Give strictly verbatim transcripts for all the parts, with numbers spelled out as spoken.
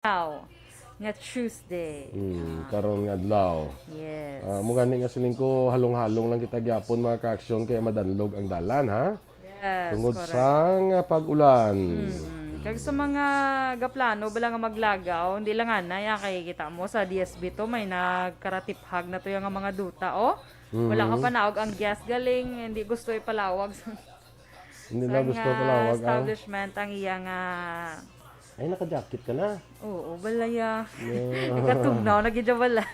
Adlaw nga Tuesday. Hmm, Ah, karon nga adlaw. Yes. Ah, mo gani nga siling ko, halong-halong lang kita gyapon, mga ka-aksyon, kay madanlog ang dalan, ha? Yes, Tungod correct. sang, ah, pag-ulan. Mm-mm. Kag sa mga gaplano bala nga maglagaw, hindi lang ana, ya, kay kita mo sa D S B to, may nagkaratiphag na to yung mga duta, oh. Wala ka Mhm. pa naog ang gas galing, hindi gusto ipalawag sa Hindi sa na gusto nga palawag, ah. establishment ang iya nga Ay, naka-jacket ka na. Oo, balaya. Yeah. Ikatugnaw na gid siya bala.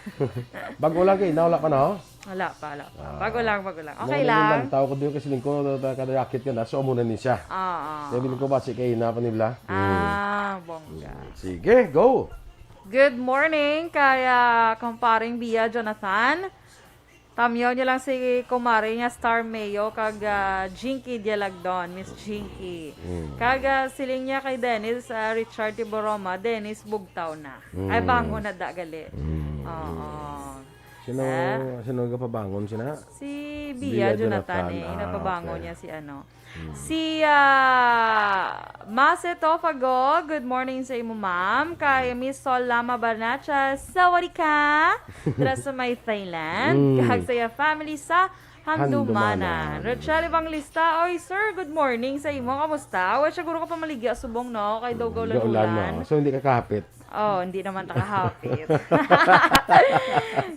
Bago lang kay, wala pa na, oh? Wala pa, wala pa. Ah. Bago lang, bago lang. Mao Okay na yung lang. lantaw ko diyo kasi lingko, naka-jacket ka na, so amo na ni siya. Oo. Sabi ko ba si kay na pa nila? Ah, bongga. Sige, go. Good morning kay, ah, kumparing Bia Jonathan. Tamyaw niyo lang si kumare niya, Star Mayo, kag, ah, Jinky Dialagdon, Miss Jinky. Mm. Kag, ah, siling niya kay Dennis, ah, Richard Tiboroma, Dennis, bugtaw na. Ay, Mm. bangon na da gali. Mm. Oo. Sino, Ah. sino gapabangon sina? Si Bia Bia Jonathan, Jonathan. eh. Ah, Napabangon okay. niya si ano. Hmm. Si, ah, Mase Tofago, good morning sa imo, ma'am. Kay Miss Sol Lama Barnacha, sawadika. Dira sa may Thailand. Mm. Kag sa iya family sa Handumanan. Handumanan. Rochelle Evangelista, oy, sir, good morning sa imo. Kamusta? Wa siya guro ka pamaligya subong, no? Kay daw gaulan-ulan. Gaulan, no? So, hindi ka kahapit? Oh, hindi naman takahapit.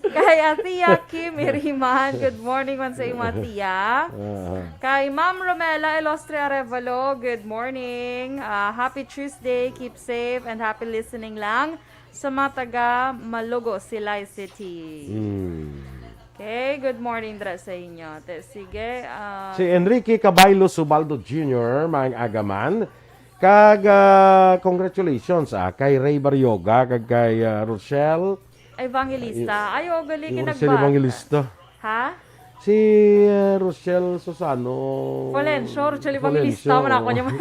Kay Atia Kim Iriman, good morning man sa imo, Atia. Aha. Kay Ma'am Romela Elostre Arevalo, good morning. Ah, happy Tuesday, keep safe, and happy listening lang sa mga taga Malugo, Silay City. Hmm. Okay, good morning dira sa inyo. Te, sige, ah, Si Enrique Cabaylo Subaldo Junior, maayong aga man. Kag, ah, congratulations, ah, kay Ray Barrioga, kag kay, ah, Rochelle. Evangelista. Ay, oo, gali, Rochelle kinagbata. Evangelista. Ha? Si, ah, Rochelle Susano Fulgencio, Rochelle Evangelista, Fulgencio. man ako niya man.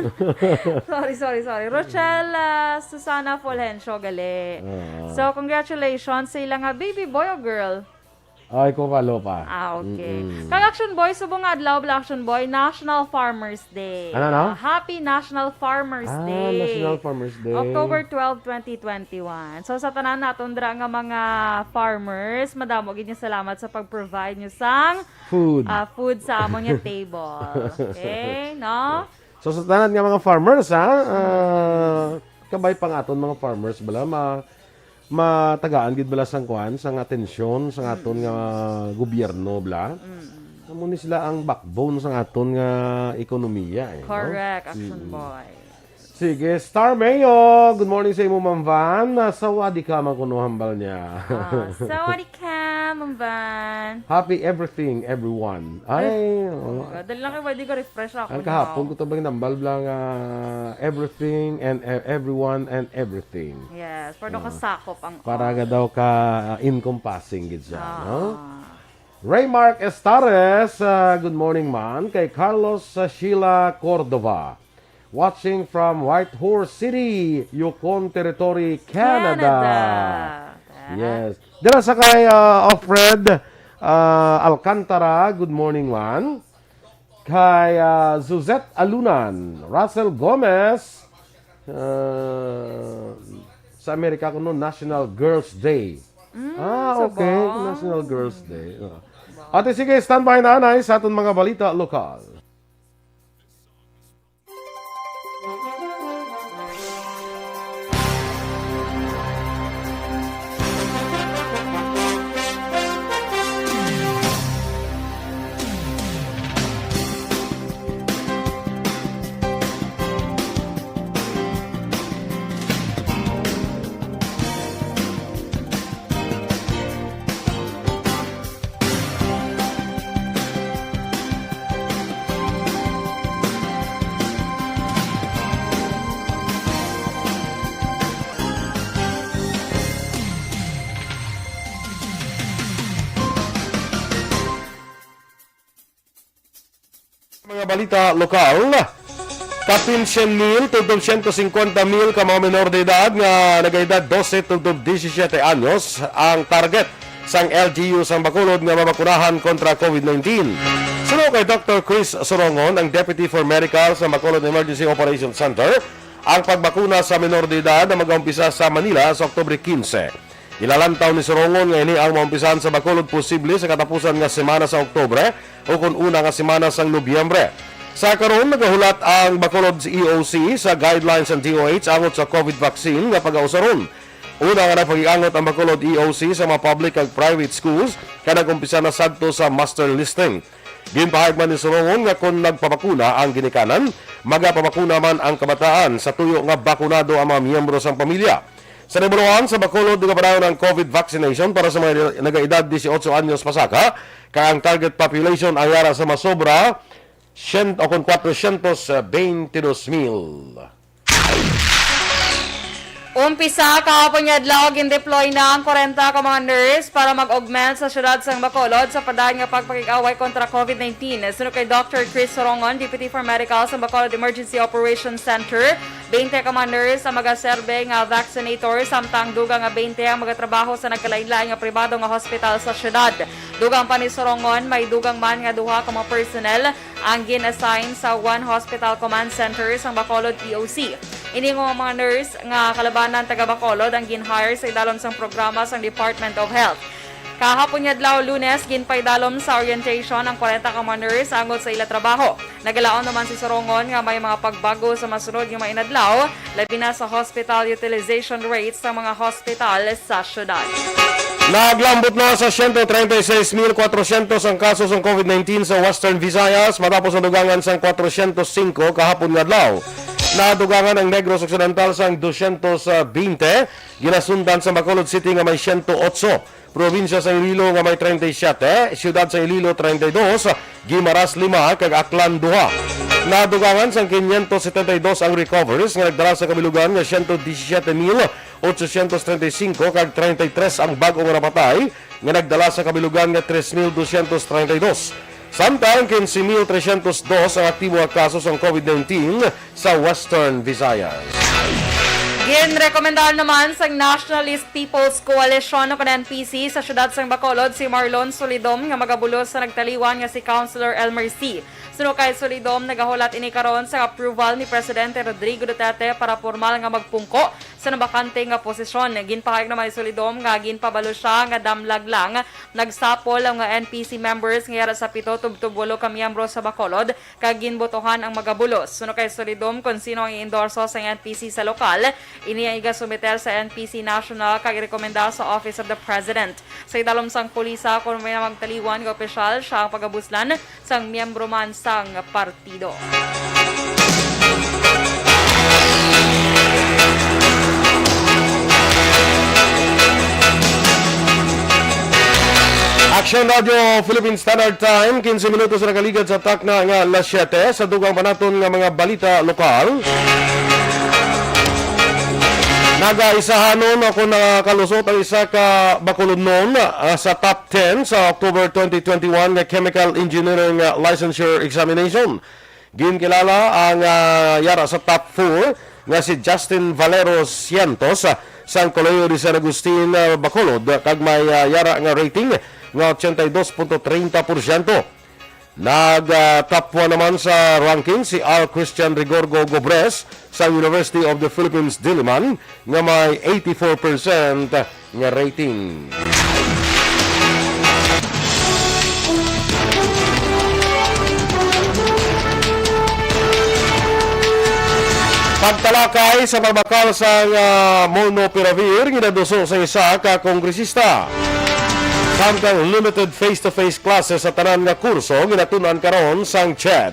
Sorry, sorry, sorry. Rochelle, ah, Susana Fulgencio, gali. Ah. So, congratulations sa ila nga baby boy o girl? Ay, ko follow pa. Ah, okay. Mm-mm. Kag Action Boy, subong nga adlaw bala, Action Boy, National Farmers Day. Ano, no? Ah, happy National Farmers Ah, Day. National Farmers Day. October twelve, twenty twenty-one. So, sa tanan naton dira nga mga farmers, madamo gid nga salamat sa pag-provide nyo sang, Food. ah, food sa amon nga table. Okay, no? So, sa tanan nga mga farmers, ha, ah, kabay pa nga aton mga farmers, bala, ma-, matagaan gid bala sang kuan, sang atensyon sang aton nga gobyerno, bala. Mm-mm. Amo ni sila ang backbone sang aton nga ekonomiya, eh, no? Correct, Action Mm-mm. Boy. Sige, Star Mayo, good morning sa imo, Ma'am Van. Ah, sawadika man kuno hambal niya. Ah, sawadika, Ma'am Van. Happy everything, everyone. Ay, Ay, oo. oh my God. Dali lang kay, pwede ka refresh ako Ang niya. kahapon ko to bang nambal lang, ah, everything and e-, everyone and everything. Yes, para Ah. kasakop ang Para all. nga daw ka, ah, encompassing gid siya, Ah. no? Raymark Estares, ah, good morning man. Kay Carlos, ah, Sheila Cordova. Watching from Whitehorse City, Yukon Territory, Canada. Canada. Tara. Yes. Dira sa kay, ah, Alfred, ah, Alcantara, good morning, man. Kay, ah, Suzette Alunan, Russell Gomez, ah, sa Amerika kuno, National Girls Day. Mm, Ah, okay. sabang. National Girls Day. Ah. Ate, sige, standby na, anay, sa aton mga balita lokal. Mga balita lokal, kapin syen mil tubtob siyento singkwenta mil ka mga menor de edad nga nagaedad dose tubtob disisiete anyos ang target sang L G U sang Bacolod nga mabakunahan kontra COVID nineteen. Suno kay Doktor Chris Sorongon, ang Deputy for Medical sa Bacolod Emergency Operation Center, Ang pagbakuna sa menor de edad na mag-umpisa sa Manila sa Oktubre quince. Ilalantaw ni Sorongon nga ini ang maumpisahan sa Bacolod posible sa katapusan nga semana sa Oktubre o kon una nga semana sang Nobyembre. Sa karon, nagahulat ang Bacolod E O C sa guidelines sang D O H angot sa COVID vaccine nga pagausaron. Una nga nagpakiangot ang Bacolod E O C sa mga public kag private schools kag nag-umpisa na sadto sa muster listing. Ginpahayag man ni Sorongon nga kon nagpabakuna ang ginikanan, magapabakuna man ang kabataan sa tuyo nga bakunado ang mga miyembro sang pamilya. Sa nahibaluan, sa Bacolod, nagapadayon ang COVID vaccination para sa mga nagaedad dieciocho anyos pasaka, kag ang target population ay yara sa masobra syen-, o kon kwatrocientos beintidos mil. Umpisa kahapon nga adlaw, gin-deploy na ang kwarenta ka mga nurse para mag-augment sa siyudad sang Bacolod sa padayon nga pagpakig-away kontra COVID nineteen. Suno kay Doctor Chris Sorongon, Deputy for Medical sa Bacolod Emergency Operations Center, twenty ka mga nurse ang magaserbe nga vaccinator, samtang dugang nga twenty ang magatrabaho sa nagkalain-lain nga pribado nga hospital sa siyudad. Dugang pa ni Sorongon, may dugang man nga duha ka mga personnel ang gin-assign sa One Hospital Command Center sang Bacolod E O C. Ini nga mga nurse nga kalabanan taga Bacolod ang gin-hire sa idalom sang programa sang Department of Health. Kahapon nga adlaw, Lunes, ginpaidalom sa orientation ang kwarenta ka mga nurse angot sa ila trabaho. Nagalaom naman si Sorongon nga may mga pagbago sa masunod nga mga inadlaw, labi na sa hospital utilization rates sa mga hospital sa syudad. Naglambot na sa siyento treinta y seis mil kwatrocientos ang kaso sang COVID nineteen sa Western Visayas matapos ang dugangan sang kwatrocientos singko kahapon nga adlaw. Nadugangan ang Negros Occidental sang dosyentos bente, ginasundan sa Bacolod City nga may siyento otso, probinsya sa Iloilo nga may treinta y siete, siyudad sa Iloilo treinta y dos, Guimaras lima, kag Aklan duha. Nadugangan sang quinientos setenta y dos ang recoveries nga nagdala sa kabilugan nga siyento disisiete mil ochocientos treinta y cinco kag treinta y tres ang bag-o nga napatay nga nagdala sa kabilugan nga tres mil dosyentos treinta y dos. Samtang quince mil trescientos dos ang aktibo nga kaso sang COVID nineteen sa Western Visayas. Ginrekomendar naman sang Nationalist People's Coalition o kon N P C sa siyudad sang Bacolod si Marlon Solidom nga magabulos sa nagtaliwan nga si Councilor Elmer Sy. Suno kay Solidom, nagahulat ini karon sa approval ni Presidente Rodrigo Duterte para pormal nga magpungko sa nabakante nga posisyon. Ginpahayag naman ni Solidom nga ginpabalo siya nga damlag lang nagsapol ang mga N P C members nga yara sa pito tubtob walo ka miyembro sa Bacolod kag ginbotohan ang magabulos. Suno kay Solidom, kon sino ang i-endorso sang N P C sa lokal, ini ang igasumiter sa N P C National kag irekomenda sa Office of the President. Sa idalom sang pulisa, kon may na magtaliwan nga opisyal, siya ang pagabuslan sang miyembro man sang partido. Action Radio Philippine Standard Time, quince minutos na nakaligad sa takna nga alas siete. Sa dugang pa naton nga mga balita lokal, nagaisahanon o kon nakalusot ang isa ka Bacolodnon, ah, sa top ten sa October twenty twenty-one nga Chemical Engineering, ah, Licensure Examination. Ginkilala ang, ah, yara sa top four nga si Justin Valero Cientos, ah, sang Colegio de San Agustin, ah, Bacolod, kag may, ah, yara nga rating nga ochenta y dos punto treinta porsyento. Nag, ah, top one naman sa ranking si R Christian Rigorgo Gobres sa University of the Philippines Diliman nga may eighty-four percent nga rating. Pagtalakay sa pagbakal sang, ah, molnupiravir ginaduso sa isa ka kongresista. Samtang limited face-to-face classes sa tanan nga kurso ginatun-an karon sang CHED.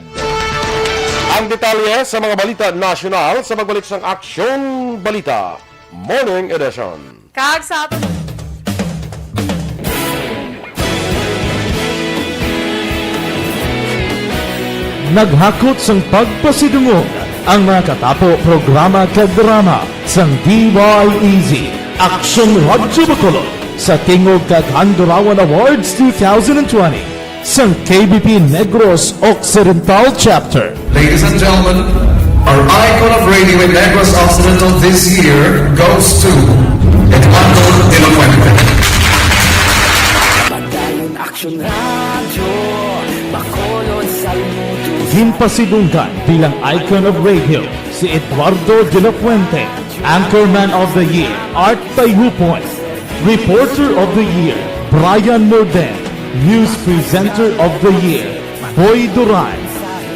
Ang detalye sa mga balita nasyonal sa pagbalik sang Aksyon Balita Morning Edition. Kag sa aton Naghakot sang pagpasidungog ang mga katapo, programa kag drama sang D Y E Z, Aksyon Radyo Bacolod, sa tingog kag Handurawan Awards two thousand twenty sang K B P Negros Occidental Chapter. Ladies and gentlemen, our icon of radio in Negros Occidental this year goes to Eduardo de la Fuente. Padayon Aksyon Radyo, Bacolod, Salmuto. Ginpasidunggan bilang icon of radio Si Eduardo de la Fuente, Anchorman of the Year, Art Tayupon, Reporter of the Year, Brian Morden, News Presenter of the Year, Boy Duran,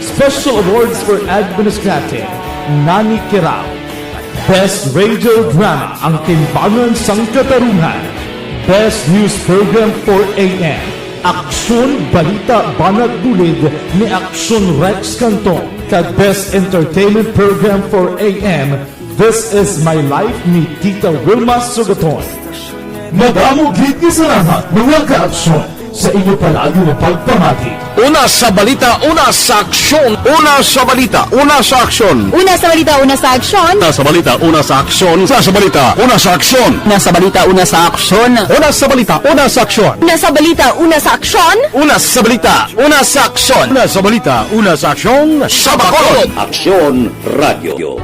Special Awards for Administrative, Nani Kirao, Best Radio Drama, Ang Timbangan sang Katarungan, Best News Program four A M, Aksyon, Balita, Banat, Bulid ni Aksyon Rex Cantong, kag Best Entertainment Program four A M, This Is My Life ni Tita Wilma Sugaton. Madamo gid nga salamat, mga ka-aksyon, sa inyo palagi nga pagpamati. Una sa balita, una sa aksyon. Una sa balita, una sa aksyon. Una sa balita, una sa aksyon. Una sa balita, una sa aksyon. Una sa balita, una sa aksyon. Una sa balita, una sa aksyon. Una sa balita, una sa aksyon. Una sa balita, una sa aksyon. Una sa balita, una sa aksyon. Una sa balita, una sa aksyon. Sa Bacolod. Aksyon Radio.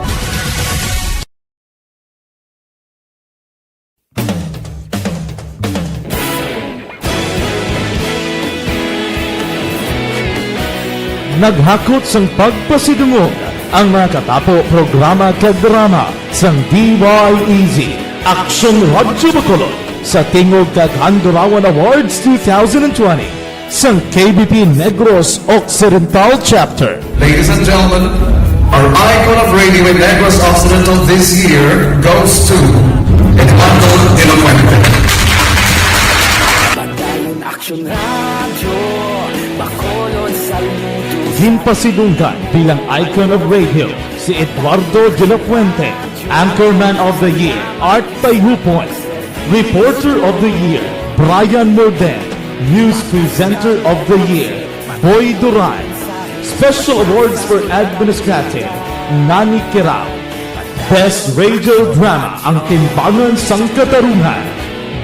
Naghakot sang pagpasidungog ang mga katapo, programa kag drama sang D Y E Z, Aksyon Radyo Bacolod, sa Tingog kag Handurawan Awards two thousand twenty sang K B P Negros Occidental Chapter. Ladies and gentlemen, our icon of radio in Negros Occidental this year goes to Eduardo de la Fuente. Padayon Aksyon Radyo, Bacolod, saludo. Ginpasidunggan bilang icon of radio si Eduardo de la Fuente, Anchorman of the Year, Art Tayupon, Reporter of the Year, Brian Morden, News Presenter of the Year, Boy Duran, Special Awards for Administrative, Nani Kirao, Best Radio Drama, Ang Timbangan sang Katarungan,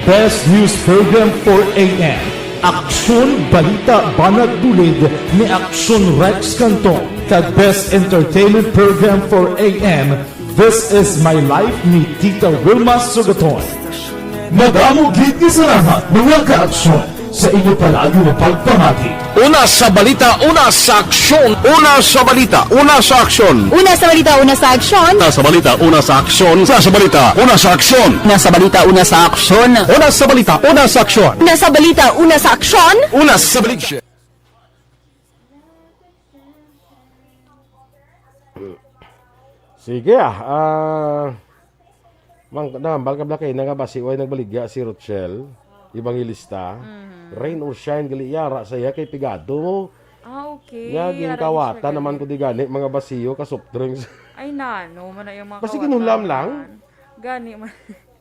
Best News Program four A M, Aksyon, Balita, Banat, Bulid ni Aksyon Rex Cantong, kag Best Entertainment Program four A M, This Is My Life ni Tita Wilma Sugaton. Madamo gid nga salamat, mga ka-aksyon, sa inyo palagi nga pagpamati. Una sa balita, una sa aksyon. Una sa balita, una sa aksyon. Una sa balita, una sa aksyon. Una sa balita, una sa aksyon. Una sa balita, una sa aksyon. Una sa balita, una sa aksyon. Una sa balita, una sa aksyon. Una sa balita, una sa aksyon. Una sa balita. Sige, ah. Ah, mang, nahambal ka bala kay na nga basi way nagbaligya si Rochelle Evangelista. Mhm. Rain or shine, gali yara sa iya kay pigado mo. Ah, okay. Nga, ara, ginkawasan naman ko di gani, mga basiyo, ka soft drinks. Ay, nano man na yung mga kawatan. Basi ginulam lang? Gani man.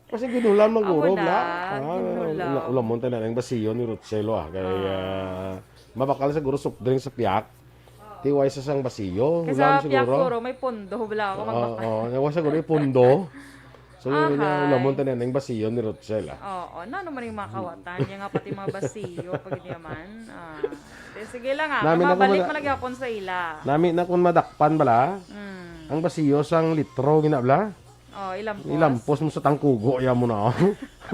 Basi ginulam man guro, bla. Ah, ginulam. Ula-, ulamon tayo na ng basiyo ni Rochelle, ah. Kay, ah, mabakal siguro soft drink sa piyak. Tiway sa sang basiyo. Kay sa piyak siguro, may pondo, bla. Oo, oo. Nga siguro, may pondo. So, ahay. Ulamon tayo na ng basiyo ni Rochelle, ah. Oo, nano man yung mga kawatan. Yung nga pati mga basiyo, pag yaman. Ah. Di, sige lang, ah. Nami na kung mabalik mada-, man lagi ako sa ila. Nami na kung madakpan bala. Mm. Ang basiyo sang litro, gina bala. Oh, ilampos. Ilampos mo sa tangkugo, ya mo na, oh.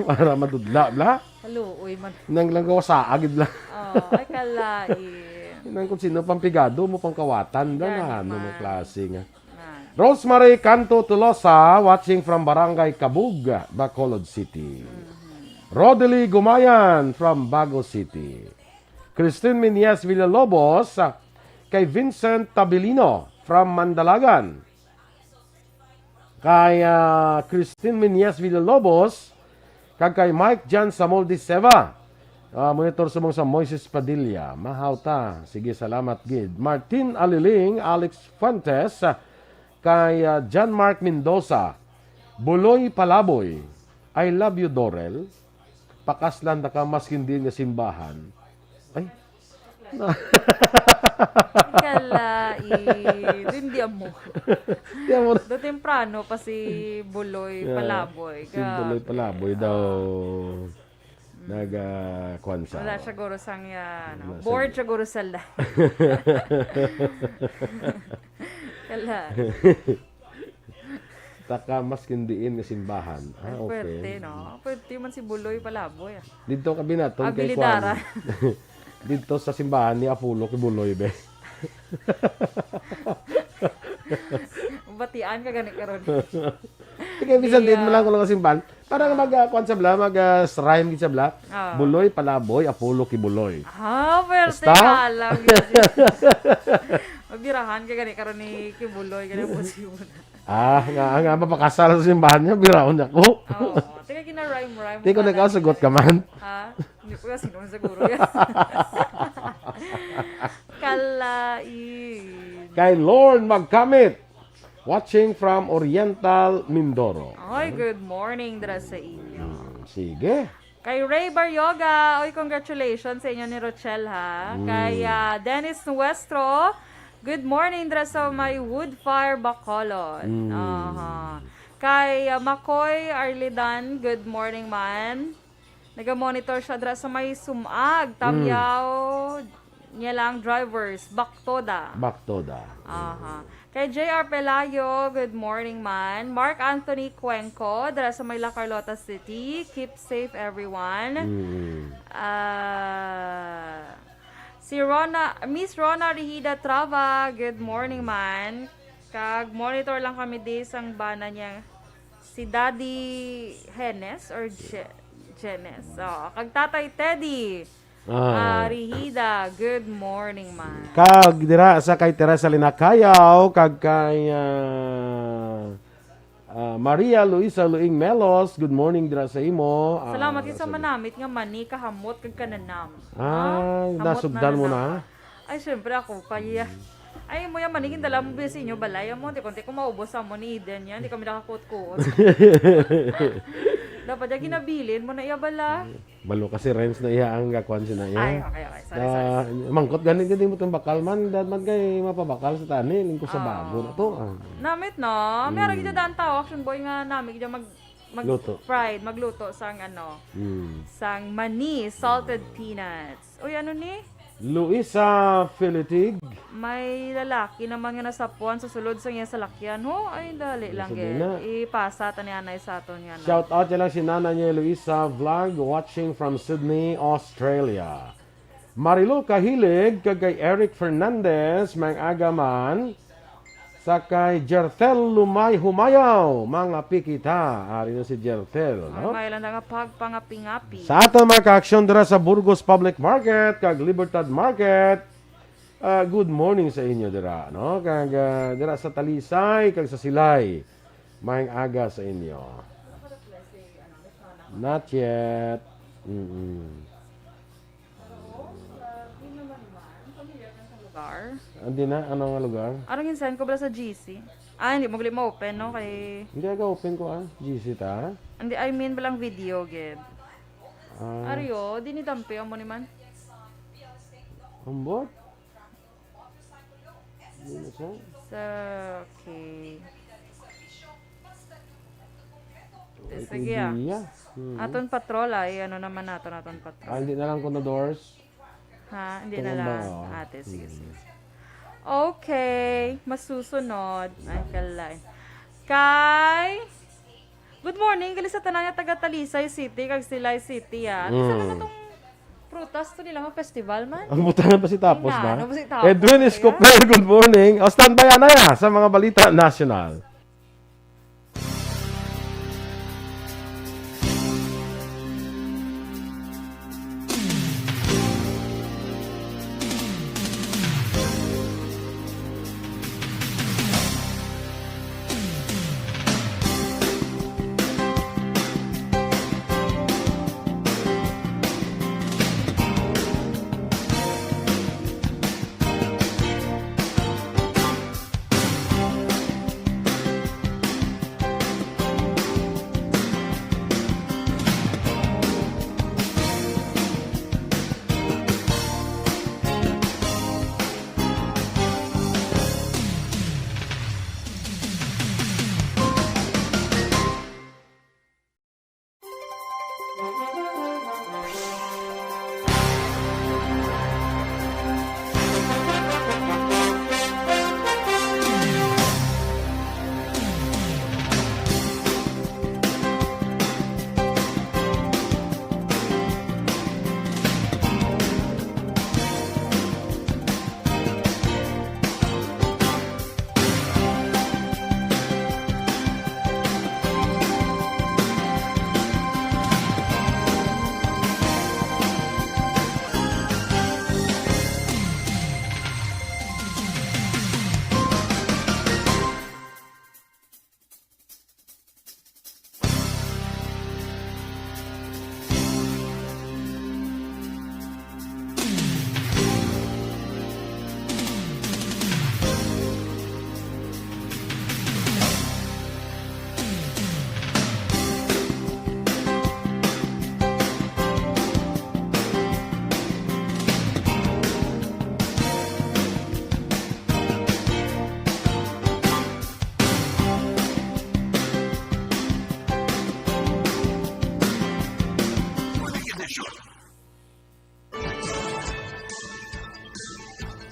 Para madudla, bla. Haluoy man. Nang lang gawa sa agid, bla. Oh, ay, kalain. Nang kung sino pang pigado mo pang kawatan, bla, gani na, ano mo man. Klase nga. Na. Rosemary Canto Tolosa, watching from Barangay Cabug, Bacolod City. Mhm. Rodely Gumayan from Bago City. Christine Minyas Villalobos, kay Vincent Tabilino from Mandalagan. Kay, ah, Christine Minyas Villalobos, kag kay Mike Jan Samol de Seva. Ah, monitor subong sa Moises Padilla. Mahaw ta. Sige, salamat gid. Martin Aliling, Alex Fuentes, ah, kay, ah, John Mark Mendoza. Buloy Palaboy. I love you, Dorel. Pakaslan ta ka maskin diin nga simbahan. Ay. Kalain. Hindi amo. Hindi amo. Do temprano pa si Buloy Palaboy. Yeah. Si Buloy Palaboy daw. Grabe. Ah. Naga, kuwan sa, wala siya guro sang, ah, ano, wala siya. Bored siya guro sa la-, kala. Taka maskin diin nga simbahan. Ah, okay. Ay, pwerte, no? Pwerte man si Buloy Palaboy, ah. Dito ka binaton kay kuwan. Abilidara. Dito sa simbahan ni Apollo kay Buloy, be. Batian ka gani karon. Sige, bisan din mo lang ko lang kasimbahan. Para nga mag, ah, kuwan sa bla, mag, ah, rhyme gid sa bla. Ah. Buloy, Palaboy, Apollo, Kibuloy. Ah, pwerte Basta? Ka lang. Mabirahan ka gani karon ni Kibuloy, gani po si Muna. Ah, nga, nga, mapakasal sa simbahan niya, biraon niya ko. Oo, taga gina-rhyme-rhyme. Di ko nagkasugot ka man. Ha? Hindi ko kasi naman siguro yan. Kalain. Kay Lord Magkamit, watching from Oriental, Mindoro. Ay, good morning dira sa inyo. Hmm, sige. Kay Ray Baryoga, oy, congratulations sa inyo ni Rochelle, ha. Mm. Kay, ah, Dennis Nuestro, good morning dira sa may Woodfire, Bacolod. Mm. Aha. Kay, ah, Makoy Arlidan, good morning man. Naga-monitor siya dira sa may Sumag, Mm. Tamyaw, niya lang drivers, Baktoda. Baktoda. Aha. Kay J R Pelayo, good morning man. Mark Anthony Cuenco, dira sa may La Carlota City. Keep safe, everyone. Mm. Ah, si Rona, Miss Rona Rihida Trava, good morning man. Kag monitor lang kami di sang bana niya, si Daddy Henes or Je-, Jenes. Oh, kag Tatay Teddy. Ah. Ah, Rihida, good morning, man. Kag dira sa kay Teresa Linacayaw, kag kay, ah, ah, Maria Luisa Luing Melos, good morning dira sa imo. Ah, Salamat sa sa manamit nga mani, kahamot kag kananam. Ah, Hamot nasugdan mo na, na, ha? Ay, syempre ako pa, iya. Mm. Ay, mo yan, mani, gindala mo ba sa inyo balay? Amo, di konti ko maubos sa mo ni Eden yan. Di kami nakakuot-kuot. Dapat yan, ginabilin mo na iya bala. Balo kasi rents na iya ang gakuan sina iya. Ay, okay, okay. Sorry, Ah, sorry. Mangkot gani gani mo tong bakal man, dad man kay mapabakal sa tani, lingko sa Ah. bago na to. Ah. Namit, no? May Mm. arang gid daan tao, action boy nga nami gid mag, mag Luto. fried, magluto sang ano, Mm. sang mani, salted peanuts. Uy, ano ni? Luisa Filitig. May lalaki naman nga nasapuan sa sulod sa iya salakyan. Ho, ay, dali lang, Sabi gid. na. Ipasa ta ni anay sa aton nga, no? Shout out niya lang si Nana niya, Luisa Vlog, watching from Sydney, Australia. Marilu Kahilig, kag kay Eric Fernandez, may aga man. Sa kay Jertel Lumay Humayaw, mga pikita. Ari na si Jertel, Ay, no? may lang nga pagpangapi-ngapi. Sa aton mga ka-aksyon dira sa Burgos Public Market, kag Libertad Market, ah, good morning sa inyo dira, no? Kag, ah, dira sa Talisay, kag sa Silay, maayong aga sa inyo. Not yet. Mm-mm. Hello, sa Pino Manuan, familiar ka sa lugar? Hindi na, ano nga lugar? Arang insend ko bala sa G C. Ah, hindi mo gali ma-open, no? Kay Hindi aga open ko, ah. G C ta? Hindi, I mean, balang video, gid. Ah. Ario, di ni Dampi, amo ni man. Ambot? Hindi na siya. Sa, okay. Ay, Sige, ah. Hindi niya. Hmm. Aton patrol, ay, ano naman naton, aton patrol. Ah, hindi na lang kuno doors. Ha? Hindi na Ito lang. ba, oh? Ate, sige, Hmm. sige. Okay, masusunod. Ay, kalay. Kay, good morning, gali sa tanan nga taga Talisay City, kag Silay City, ah. Ito sa Mm. mga tong prutas to nila, mga festival man. Ang butangan pa si Tapos Tingnan, ba? ano ba si Tapos, Edwin kaya? Escobar, good morning. O, standby, anay, ah, sa mga balita nasyonal.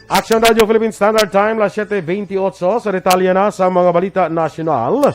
Action Radio Philippine Standard Time, las siete veintiocho. Sa detalye na sa mga balita nasyonal,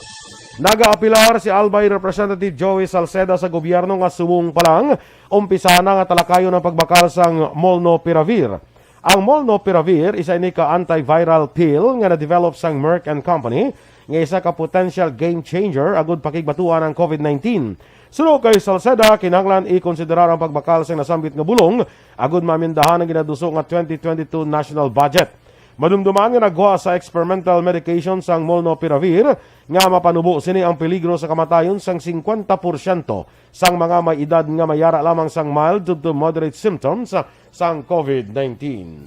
nagaapilar si Albay Representative Joey Salceda sa gobyerno nga subong pa lang, umpisahan na nga talakayon ang pagbakal sang Molnupiravir. Ang Molnupiravir, isa ini ka antiviral pill nga na-develop sang Merck and Company, nga isa ka potential game changer agud pakigbatuan ang COVID nineteen. Suno kay Salceda, kinahanglan i-konsiderar ang pagbakal sang nasambit nga bulong agud maamendahan ang ginaduso nga twenty twenty-two national budget. Madumduman nga nagwa sa experimental medication sang Molnupiravir nga mapanubo sini ang peligro sa kamatayon sang singkwenta porsyento sang mga may edad nga may yara lamang sang mild to moderate symptoms sang COVID nineteen.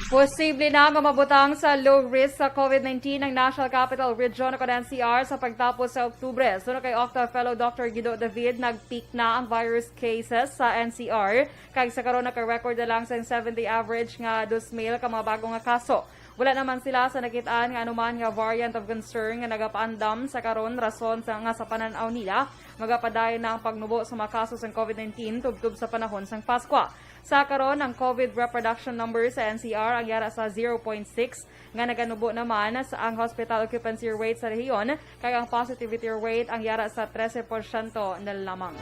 Posible na nga mabutang sa low risk sa COVID nineteen ang National Capital Region o N C R sa pagtapos sa Oktubre. Suno kay Octa Fellow Doctor Guido David, nag-peak na ang virus cases sa N C R, kag sa karon naka-record na lang sa seven-day average nga dos mil ka mga bago nga kaso. Wala naman sila sa nakit-an nga anuman nga variant of concern nga nagapaandam sa karon, rason sa nga sa panan-aw nila magapadayon na ang pagnubo sa mga kaso sang COVID nineteen tubtob sa panahon sang Paskwa. Sa karon, ang COVID reproduction number sa N C R ang yara sa zero point six, nga naganubo naman sa ang hospital occupancy rate sa rehiyon, kag ang positivity rate ang yara sa trese porsyento na lamang.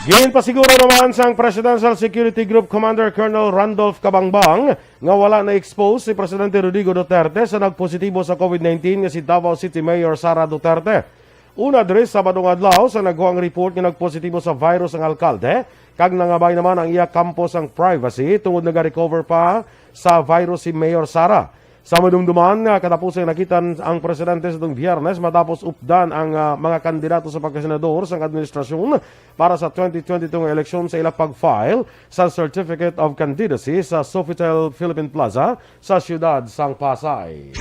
Ginpasiguro naman sang Presidential Security Group Commander Colonel Randolph Cabangbang nga wala na-expose si Presidente Rodrigo Duterte sa nagpositibo sa COVID nineteen nga si Davao City Mayor Sara Duterte. Una diri, Sabado nga adlaw, sa nagkuha ang report nga nagpositibo sa virus ang alkalde, kag nangabay naman ang iya kampo sang privacy tungod nagarecover pa sa virus si Mayor Sara. Sa madumduman nga katapusan, nakita ang presidente sa itong Biyernes matapos updan ang, ah, mga kandidato sa pagkasenador sang administrasyon para sa twenty twenty-two nga eleksyon sa ila pag-file sa Certificate of Candidacy sa Sofitel Philippine Plaza sa siyudad sang Pasay.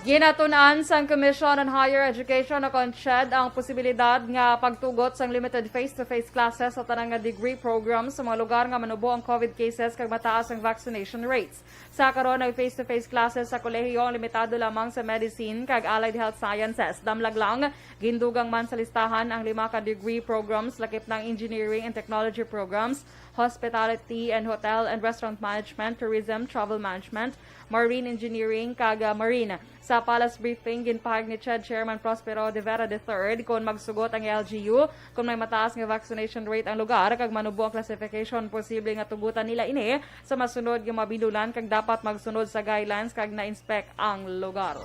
Ginatun-an sang Commission on Higher Education o kon CHED ang posibilidad nga pagtugot sang limited face-to-face classes sa tanan nga degree programs sa mga lugar nga manubo ang COVID cases kag mataas ang vaccination rates. Sa karon, ang face-to-face classes sa kolehiyo ang limitado lamang sa medicine kag allied health sciences. Damlag lang, gindugang man sa listahan ang lima ka degree programs, lakip na ang engineering and technology programs, hospitality and hotel and restaurant management, tourism, travel management, marine engineering, kag, ah, marine. Sa palace briefing, ginpahayag ni CHED Chairman Prospero de Vera the third kon magsugot ang L G U kon may mataas nga vaccination rate ang lugar kag manubo ang classification, posible nga tugutan nila ini sa masunod nga mga binulan kag dapat magsunod sa guidelines kag na-inspect ang lugar.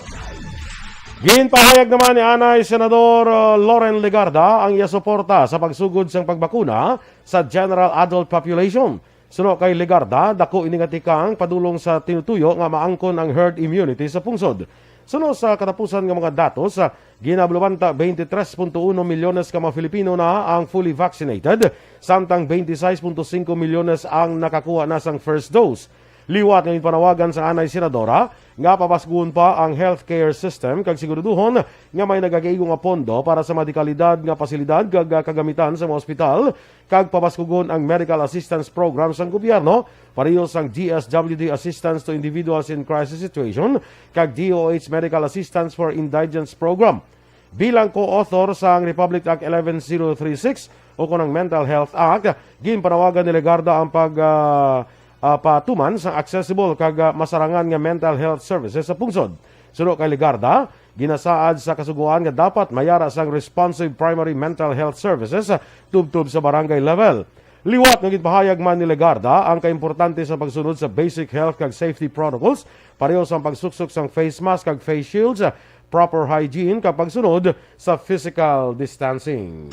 Ginpahayag naman ni anay Senador, uh, Loren Legarda ang iya suporta sa pagsugod sang pagbakuna sa general adult population. Suno kay Legarda, dako ini nga tikang padulong sa tinutuyo nga maangkon ang herd immunity sa pungsod. Suno sa katapusan nga mga datos, ah, ginabulabanta twenty-three point one milyones ka mga Filipino na ang fully vaccinated, samtang twenty-six point five milyones ang nakakuha na sang first dose. Liwat nga ginpanawagan sa anay senadora nga pabaskuhon pa ang healthcare system kag siguraduhon nga may nagakaigo nga pondo para sa mga dekalidad nga pasilidad kag kagamitan sa mga ospital, kag pabaskugon ang medical assistance program sang gobyerno, pareho sang D S W D Assistance to Individuals in Crisis Situation kag D O H Medical Assistance for Indigents Program. Bilang co-author sang Republic Act eleven zero three six o kon ang Mental Health Act, ginpanawagan ni Legarda ang pag, ah, ah, patuman sang accessible kag, ah, masarangan nga mental health services sa pungsod. Suno kay Legarda, ginasaad sa Kasugoan nga dapat mayara sang responsive primary mental health services, ah, tubtob sa barangay level. Liwat nga ginpahayag man ni Legarda ang kaimportante sa pagsunod sa basic health kag safety protocols, pareho sang pagsuksok sang face mask kag face shields, proper hygiene kag pagsunod sa physical distancing.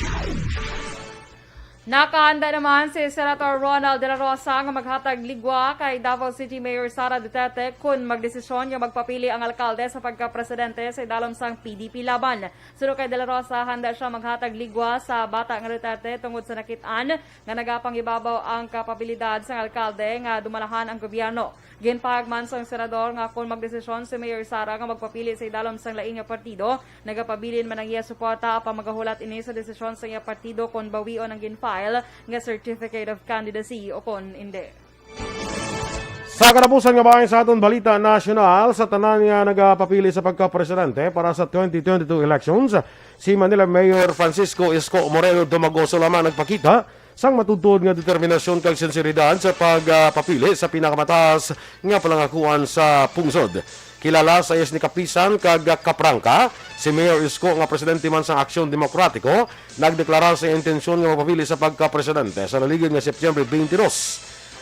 Nakahanda naman si Senator Ronald De La Rosa nga maghatag ligwa kay Davao City Mayor Sara Duterte kon magdesisyon nga magpapili ang alkalde sa pagkapresidente sa idalom sang P D P Laban. Suno kay De La Rosa, handa sia maghatag ligwa sa bata nga Duterte tungod sa nakit-an nga nagapangibabaw ang kapabilidad sang alkalde nga dumalahan ang gobyerno. Ginpahayag man sang senador nga kon magdesisyon si Mayor Sara nga magpapili sa idalom sang lain nga partido, nagapabilin man ang iya suporta, apan magahulat ini sa desisyon sa iya partido kon bawion ang gin-file nga certificate of candidacy o kon indi. Sa katapusan nga bahin sa aton balita nasyonal, sa tanan nga nagapapili sa pagkapresidente para sa twenty twenty-two elections, si Manila Mayor Francisco Isko Moreno Dumagoso lamang nagpakita sang matuod-tuod nga determinasyon kag sinseridad sa pagpapili sa pinakamataas nga palangakuan sa pungsod. Kilala sa iyas ni kapisan kag kaprangka, si Mayor Isko nga presidente man sang Aksyon Demokratiko, nagdeklara sa intensyon nga magpapili sa pagkapresidente sa naligid nga September twenty-two.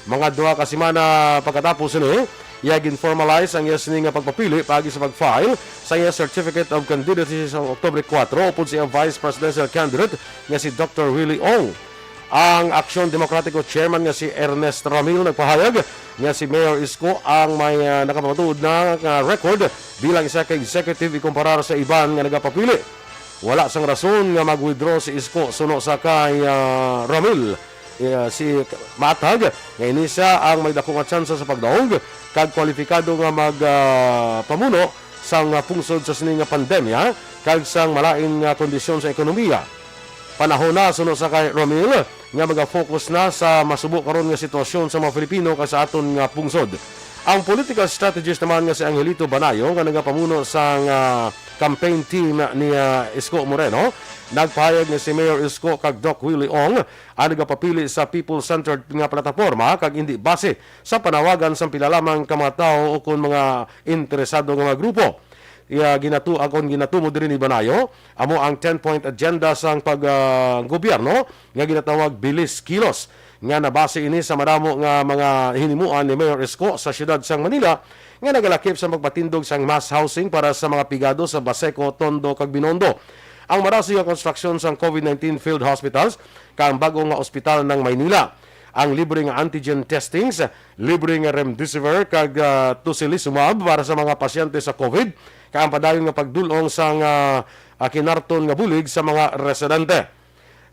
Mga duha ka semana pagkatapos sini, iya gin-formalize ang iya sini nga pagpapili paagi sa pag-file sa iya Certificate of Candidacy sa Oktubre kuwatro upod sa iya vice presidential candidate nga si Doctor Willie Ong. Ang Aksyon Demokratiko chairman nga si Ernest Ramil nagpahayag nga si Mayor Isko ang may, ah, nakapamatuod na nga record bilang isa ka executive ikumparar sa iban nga nagapapili. Wala sang rason nga mag-withdraw si Isko suno sa kay, ah, Ramil. Ah, si matag nga ini sia ang may dako nga tsansa sa pagdaog kag kwalipikado nga mag, ah, pamuno sang, ah, pungsod sa sini nga pandemya kag sang malain nga kondisyon sa ekonomiya. Panahon na, suno sa kay Ramil, nga maga-focus na sa masubo karon nga sitwasyon sa mga Filipino kag sa aton nga pungsod. Ang political strategist naman nga si Angelito Banayo, nga nagapamuno sang, ah, campaign team ni, ah, Isko Moreno, nagpahayag nga si Mayor Isko kag Doc Willie Ong ang nagapapili sa people-centered nga plataporma kag indi base sa panawagan sang pila lamang ka mga tawo o kon mga interesado nga mga grupo. Iya ginatu-, akon ginatumo diri ni Banayo, amo ang ten-point agenda sang pag, ah, gobyerno nga ginatawag Bilis Kilos, nga nabase ini sa madamo nga mga hinimuan ni Mayor Isko sa siyudad sang Manila nga nagalakip sa pagpatindog sang mass housing para sa mga pigado sa Baseco, Tondo, kag Binondo. Ang marasig nga konstruksyon sang COVID nineteen field hospitals kag ang bag-o nga ospital ng Maynila. Ang libre nga antigen testings, libre nga remdesivir kag, ah, tocilizumab para sa mga pasyente sa COVID, kag ang padayon nga pagdul-ong sang, ah, ah, kinarton nga bulig sa mga residente.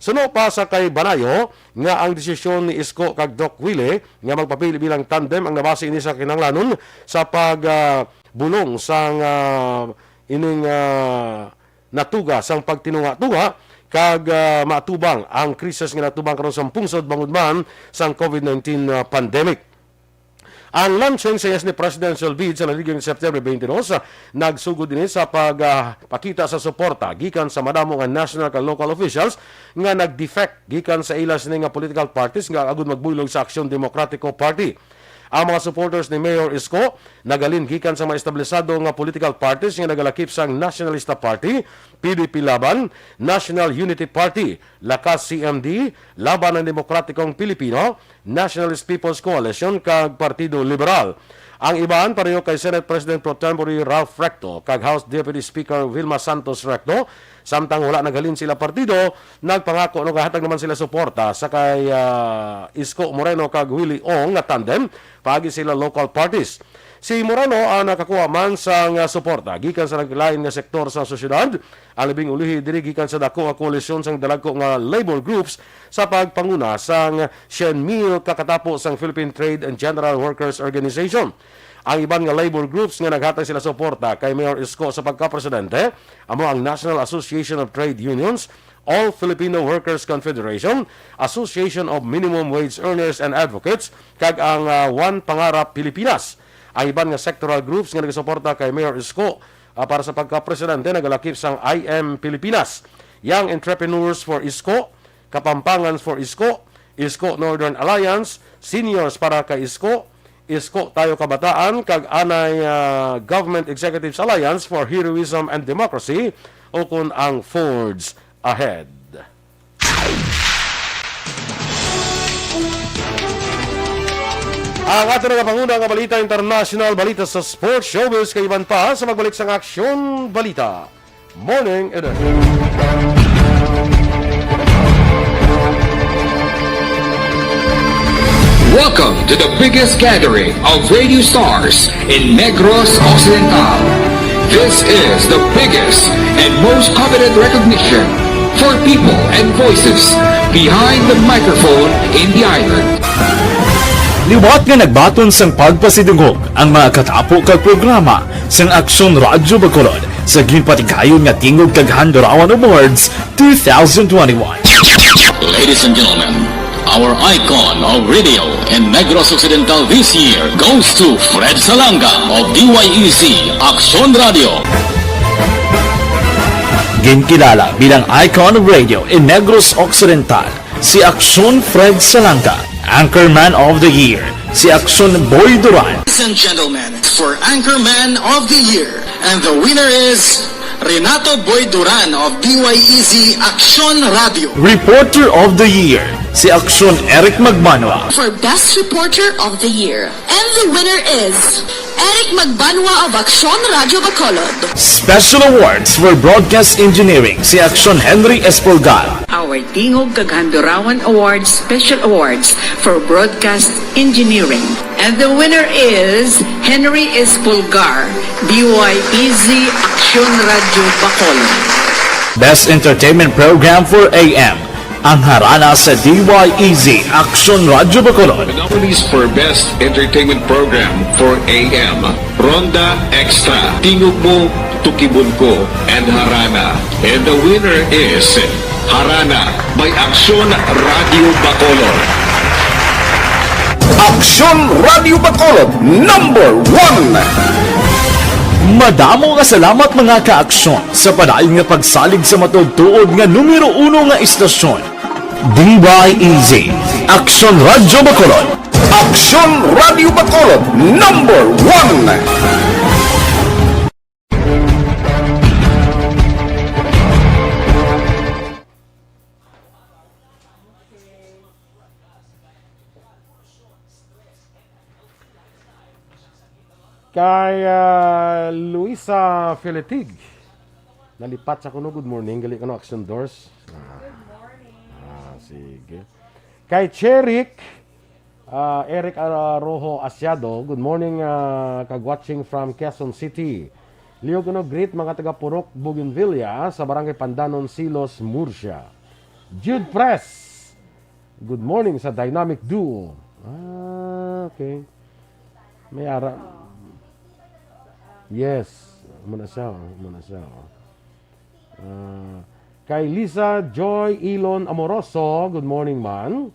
Suno pa sa kay Banayo nga ang desisyon ni Isko kag Doc Willie nga magpapili bilang tandem ang nabase ini sa kinahanglanon sa pag, ah, bulong sang, ah, ining, ah, natuga sang pagtinunga-tunga kag, ah, maatubang ang krisis nga natubang karon sa pungsod bangod man sang COVID nineteen, ah, pandemic. Ang launching sa iyas ni presidential bid sa naliging September twenty-two, ah, nagsugod ini sa pag, ah, pakita sa suporta gikan sa madamo nga national kag local officials nga nag-defect gikan sa ila sini nga political parties nga agud magbuylog sa Aksyon Demokratiko Party. Ang mga supporters ni Mayor Isko nagahalin gikan sa mga establisado nga political parties nga nagalakip sang Nationalista Party, P D P Laban, National Unity Party, Lakas C M D, Laban ng Demokratikong Pilipino, Nationalist People's Coalition, kag Partido Liberal. Ang iban, pareho kay Senate President Pro Tempore Ralph Recto kag House Deputy Speaker Vilma Santos Recto, samtang wala naghalin sila partido, nagpangako nga gahatag naman sila suporta sa kay, ah, Isko Moreno kag Willie Ong nga tandem paagi sila local parties. Si Moreno ang nakakuha man sang, ah, suporta gikan sa naglain nga sektor sa sosyedad, ang labing ulihi diri gikan sa dako nga koalisyon sang dalagko nga labor groups sa pagpanguna sang syen mil ka katapo sang Philippine Trade and General Workers Organization. Ang iban nga labor groups nga naghatag sila suporta kay Mayor Isko sa pagkapresidente amo ang National Association of Trade Unions, All Filipino Workers Confederation, Association of Minimum Wage Earners and Advocates, kag ang, ah, One Pangarap Pilipinas. Ang iban nga sectoral groups nga nagasuporta kay Mayor Isko, ah, para sa pagkapresidente nagalakip sang I M Pilipinas, Young Entrepreneurs for Isko, Kapampangans for Isko, Isko Northern Alliance, Seniors para kay Isko, Isko Tayo Kabataan, kag anay, ah, Government Executives Alliance for Heroism and Democracy, ukon ang Forge Ahead. Ang ato nga panguna nga balita international, balita sa sports, showbiz, kay iban pa sa magbalik sang Aksyon Balita. Morning Edition. Welcome to the biggest gathering of radio stars in Negros Occidental. This is the biggest and most coveted recognition for people and voices behind the microphone in the island. Liwat nga nagbaton sang pagpasidungog ang mga katapo kag programa sang Aksyon Radyo Bacolod sa ginpatigayon nga Tingog kag Handurawan Awards two thousand twenty-one. Ladies and gentlemen, our icon of radio in Negros Occidental this year goes to Fred Salanga of D Y E C Aksyon Radio. Ginkilala bilang icon of radio in Negros Occidental Si Aksyon Fred Salangka, Anchorman of the Year, si Aksyon Boy Duran. Ladies and gentlemen, for Anchorman of the Year, and the winner is Renato Boy Duran of D Y E Z Aksyon Radio. Reporter of the Year, si Aksyon Eric Magbanwa. For Best Reporter of the Year, and the winner is Eric Magbanwa of Aksyon Radio Bacolod. Special Awards for Broadcast Engineering, si Aksyon Henry Espolgar. Our Tingog kag Handurawan Awards Special Awards for Broadcast Engineering. And the winner is Henry Espolgar, D Y E Z Aksyon Radio Bacolod. Best Entertainment Program for A M, ang Harana sa D Y E Z Aksyon Radio Bacolod. The nominees for Best Entertainment Program for A M, Ronda Extra, Tingog Mo, Tukibon Ko, and Harana. And the winner is Harana by Aksyon Radio Bacolod. Aksyon Radio Bacolod, number one. Madamo nga salamat, mga ka-aksyon, sa padayon nga pagsalig sa matuod-tuod nga numero uno nga istasyon. D Y E Z, Aksyon Radio Bacolod. Aksyon Radio Bacolod, number one. Kay, ah, Luisa Filitig. Nalipat sa kuno. Good morning. Gali kuno, Action Doors. Ah. Good morning. Ah, sige. Kay Cherik, ah, Eric Rojo Asiado. Good morning, ah, kag watching from Quezon City. Liog kuno, greet mga taga Purok Bougainvillea sa Barangay Pandanon, Silos, Murcia. Jude Press. Good morning sa Dynamic Duo. Ah, okay. May ara. Yes. Muna siya, oh. Muna siya, oh. Ah, kay Lisa Joy Ilon Amoroso, good morning, man.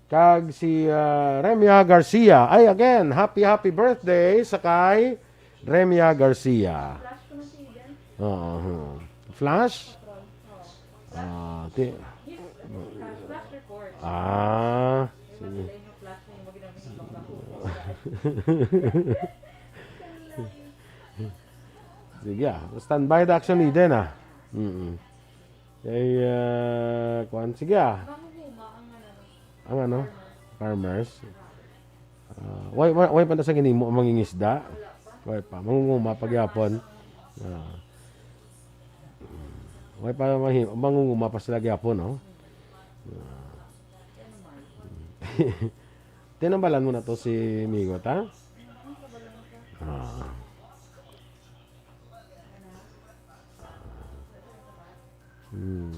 Kag si, ah, Remia Garcia. Ay, again, happy, happy birthday sa kay Remia Garcia. Oo. Flash? Ah, ti- Ah, sige. Sige, ah. Standby the Action Eden, ah. Mm-mm. Kay, ah, kuwan, sige, ah. Ang ano? Farmers. Ah, why, why, why pa na sa ginimo ang mangingisda? Why pa? Mangunguma pa gyapon. Ah. Why pa mahi-, mangunguma pa sila gyapon, no? Ah. Tinambalan mo na to si Migo, ta? Ah. Hmm.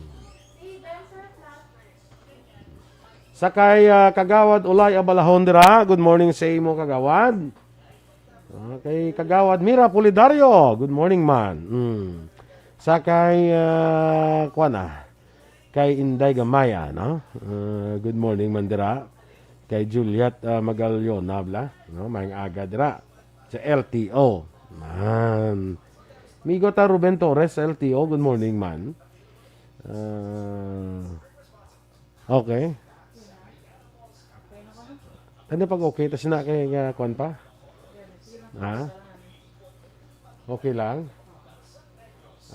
Sa kay, ah, Kagawad Ulay Abalahon dira. Good morning sa imo, Kagawad. Ah, kay Kagawad Mira Pulidario. Good morning, man. Hmm. Sa kay, ah, kuwan na. Kay Inday Gamaya, no? Ah, good morning, man dira. Kay Juliet, ah, Magallona, bla, no? Maayong aga dira. Sa L T O. Man. Migo ta Ruben Torres, L T O, good morning, man. Ah, okay. Ano pag okay? Tas na kay, ah, kwan pa? Ha? Okay lang?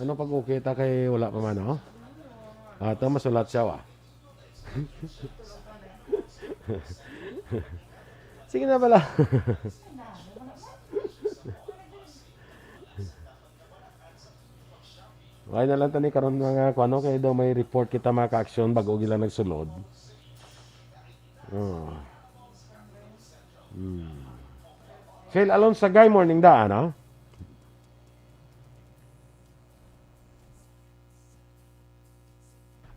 Ano pag okay ta kay wala pa man, oh? Ah, ito, masulat siya, wa? Sige na pala. Why na lang tani karon, mga kuano, kay daw may report kita, mga ka-aksyon, bago gila nagsulod. Oh. Hmm. Phil Alonsagay, morning da, ano?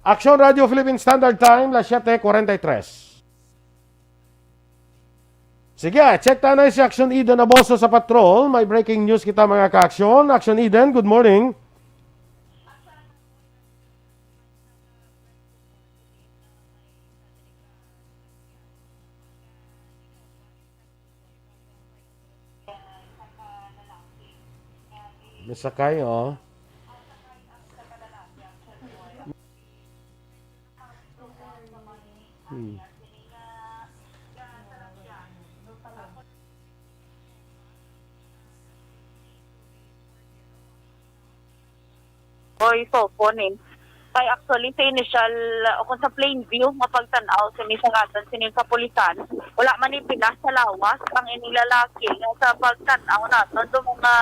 Aksyon Radio Philippine Standard Time, las siete cuarenta y tres. Sige, check ta na si Action Eden Aboso sa patrol. May breaking news kita, mga ka-aksyon. Action Eden, good morning. May sakay, oh. Hmm. Oy, so po ni. Kay actually sa initial, uh, o kung sa plain view nga pagtan-aw sini sa ngatan sini kapulisan, wala man ni pila sa lawas ang ining lalaki nga sa pagtan-aw naton do mga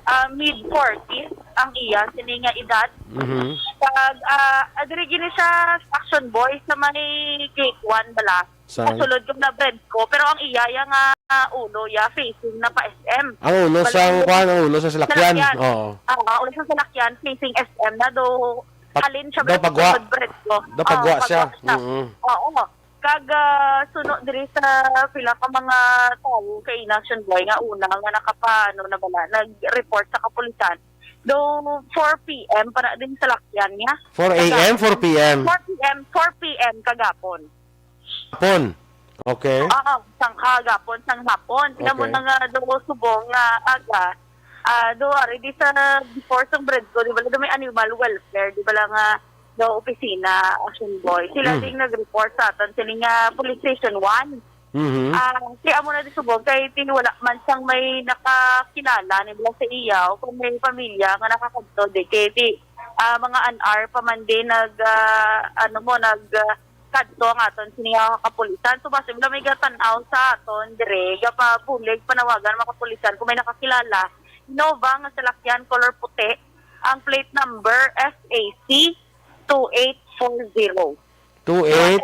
ah, mid forties ang iya sini nga edad. Mhm. Kag ah, adiri gini siya action boy sa may gate one bala. Sa Sulod ko na Bredco, pero ang iya ya nga ulo ya facing na pa S M. Ang ulo Balik sa mo. Kuan, ang ulo sa salakyan. Salakyan. Oo. Ah, ulo sa salakyan facing S M na do Pa- halin siya daw pagwa. Bredco. Daw pagwa Oo, siya. pagwa siya. Mm. Oo. Kag ah, suno diri sa pila ka mga tawo kay Inaction Boy nga una nga nakapaano na bala nag-report sa kapulisan. Do four p.m. para din sa lakyan niya. four a.m., four p.m. four p.m., four p.m. kagapon. Hapon. Okay. Oo, sang kagapon, sang hapon. Sila mo Okay. na nga do subong nga aga. Ah, do ari di sa before sang Bredco, di ba? Do may animal welfare, di ba lang nga do opisina, Action Boy. Sila Mm. ding nag-report sa aton sini nga police station one. Mhm. Ah, si amo na di subong kay ti wala man sang may nakakilala ni bala sa iya o kung may pamilya nga nakakadto di kay ti ah, mga N R pa man din nag ah, ano mo nag ah, kadto ang aton sini nga kapulisan. So basta bala may gatan-aw sa aton dire gapabulig panawagan mga kapulisan kung may nakakilala Innova nga salakyan color puti ang plate number F A C two eight four zero. Two eight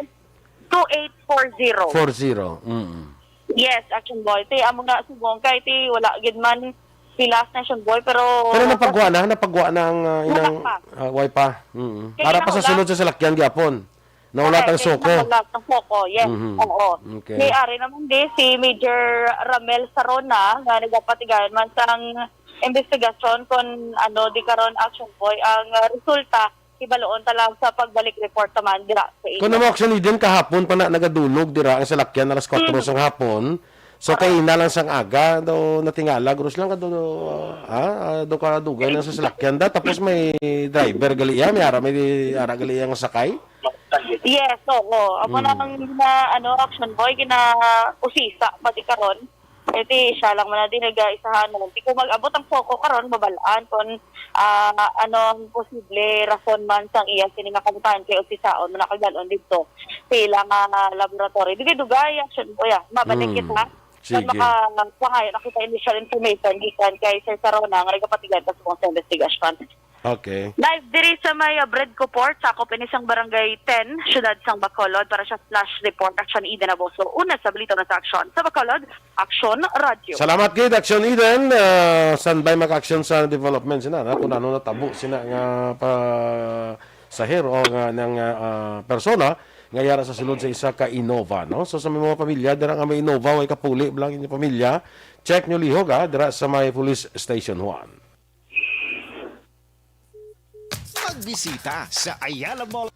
Two eight four zero. four zero. Mm. Yes, Action Boy. Ti amo nga subong kay ti wala gid man pilas na Action Boy pero Pero napagwa na, napagwa na ang ah, inang Wala pa. ah, way pa. Mm. Kaya Para pa sa kinahanglan- sulod sa salakyan gyapon. Nawala Correct, tang kay suko. kinahanglan ng suko, yes. Mhm. Oo. Okay. Ni ari naman di si Major Ramel Sarona nga nagapatigayon man sang investigasyon kung ano di karon Action Boy ang ah, resulta hibaloon ta lang sa pagbalik report naman dira sa inyo. Kung namo actually din kahapon pa na nagadulog dira ang salakyan alas kwatro Mm. sang hapon. So kay ina lang sang aga do natingala gros lang ka do ah, ah, do ka dugay lang sa salakyan da tapos may driver gali iya, may ara may ara gali iya nga sakay. Yes, oo. Amo Mm. na ang gina, ano, Action Boy, gina-usisa pa di karon. Eh, di, siya lang man na di nag-isahan. Di ko mag-abot ang suko karon, mabalaan kung ah, ano ang posible rason man sang iya sini nga kabutahan kay usisaon mo nakagalon dito sa ilang ah, laboratory. Dugay-dugay, Action Boy, ah. Mabalik Mm. kita. Sige. Kung makapangayo na kita initial information gikan kay Sir Sarona nga nagapatigayon sa investigasyon. Okay. Live diri sa may uh, Bredco Port, sakop ini sang Barangay ten, siyudad sang Bacolod, para sa Flash Report, Action Eden Abuso. Una sa balita na sa Action. Sa Bacolod, Action Radio. Salamat gid, Action Eden. Ah, standby mag-action sa development sina na kung ano natabo sina nga pasahero o nga nang ah, ah, persona nga yara sa sulod sa isa ka Innova, no? So sa may mga pamilya dira nga may Innova, way kapuli lang inyong pamilya, check nyo lihog ah, dira sa may police station one. Magbisita sa Ayala Mall.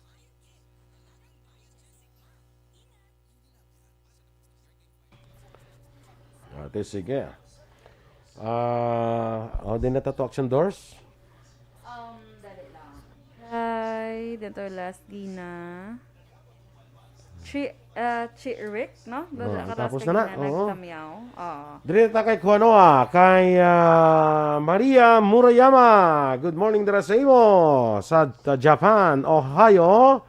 Ate, sige. Ah, oh, din na tato action doors? Um, dali lang. Hi, dito last Dina. Chi, ah, Chi Rick, no? Oh, Nakatas tapos ka na na, Dina, oo. Nagtamyaw. Oo. Diri ta kay Kuano ah, kay ah, Maria Murayama. Good morning dira sa imo sa ta- Japan, Ohio.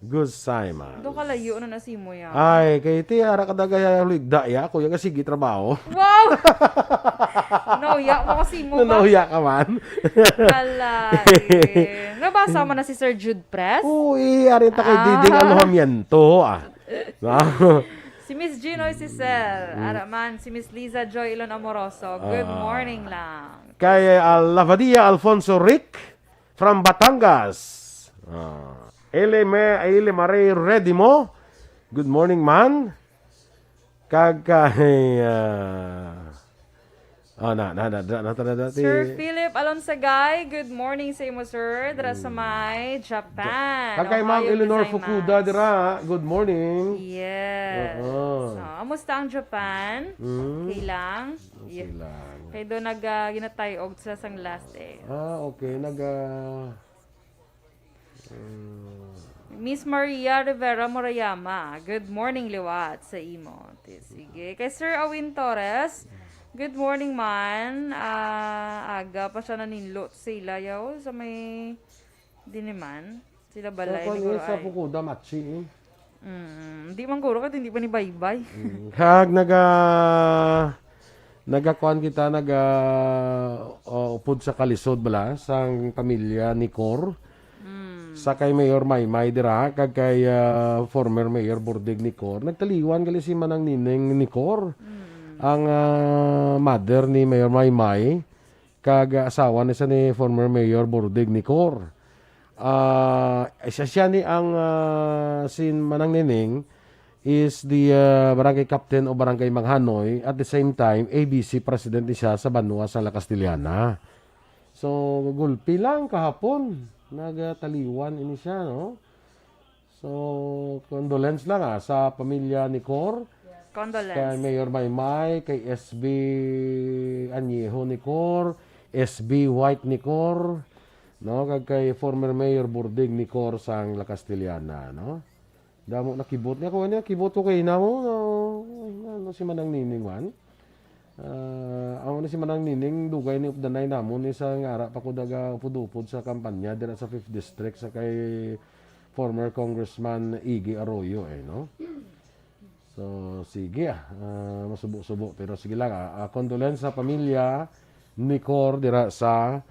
Gozaimasu. Doon kalayo na nasimo ya. Ay, kay ti ara ka dagay ligda ya, kuya ka sige trabaho. Wow! Nauya mo kasi mo ba? Nauya ka man. Kala, eh. Nabasa mo na si Sir Jude Press? Uy, ari ta kay Ah. Diding Alojamiento ah. No? Si Miss Ginoy Cicel, Araman, si Miss Liza Joy Ilon Amoroso. Good Ah. Morning lang. Kay ah, Lavadia Alfonso Rick from Batangas. Ah. Ele me Ele Mare Redimo. Good morning man. Kag kay ah, oh, na na na na, na, na, na, Sir Philip Alonsagay, good morning sa imo, sir. Dira sa may Japan. Kag kay Ma'am Ohayou Eleanor gozaimasu. Fukuda dira. Good morning. Yes. Oo. So, amusta ang Japan? Mm. Okay lang? Okay lang. Kay do nag ah, ginatay-og sa sang last eh. Ah, okay. Nag ah, mm, Miss Maria Rivera Murayama, good morning liwat sa imo. Ti-, sige. Kay Sir Awin Torres, good morning man. Ah, aga pa siya naninlo sa ila, yaw, sa may diniman. Sila balay ni Guro Ay. Sa Fukuda, Machi, eh. Mm, di man guro ka, hindi pa ni baybay. Mm. Kag naga-, nagakuan kita, naga, uh, upod sa kalisod bala sang pamilya ni Cor. Mm. Sa kay Mayor Maymay dira, kag kay, uh, former Mayor Bordig ni Cor. Nagtaliwan gali si Manang Nining ni Cor. Mm. Ang, uh, mother ni Mayor Maymay, kag, uh, asawa ni sa ni former Mayor Bordig ni Cor. Ah, siya, siya ni ang, ah, si Manang Nining is the, ah, barangay captain o barangay Manghanoy. At the same time, A B C president ni siya sa banwa sa La Castellana. So, gulpi lang kahapon, nagataliwan ini siya, no? So, condolence lang, ah, sa pamilya ni Cor, Condolence. Kay Mayor Maymay, kay S B Añejo ni Cor, S B White ni Cor, no? Kag kay former Mayor Bordig ni Cor sang La Castellana, no? Damo nakibot niya. Kung ano, kibot ko kay ina mo, no? Ano si Manang Nining man? Ah, amo ni si Manang Nining, dugay ni updanay namon ni sa nga ara pa ko daga upod-upod sa kampanya dira sa fifth District sa kay former Congressman Iggy Arroyo, eh, no? So, sige, ah, ah, masubo-subo. Pero sige lang, ah, ah, condolence sa pamilya ni Cor dira sa,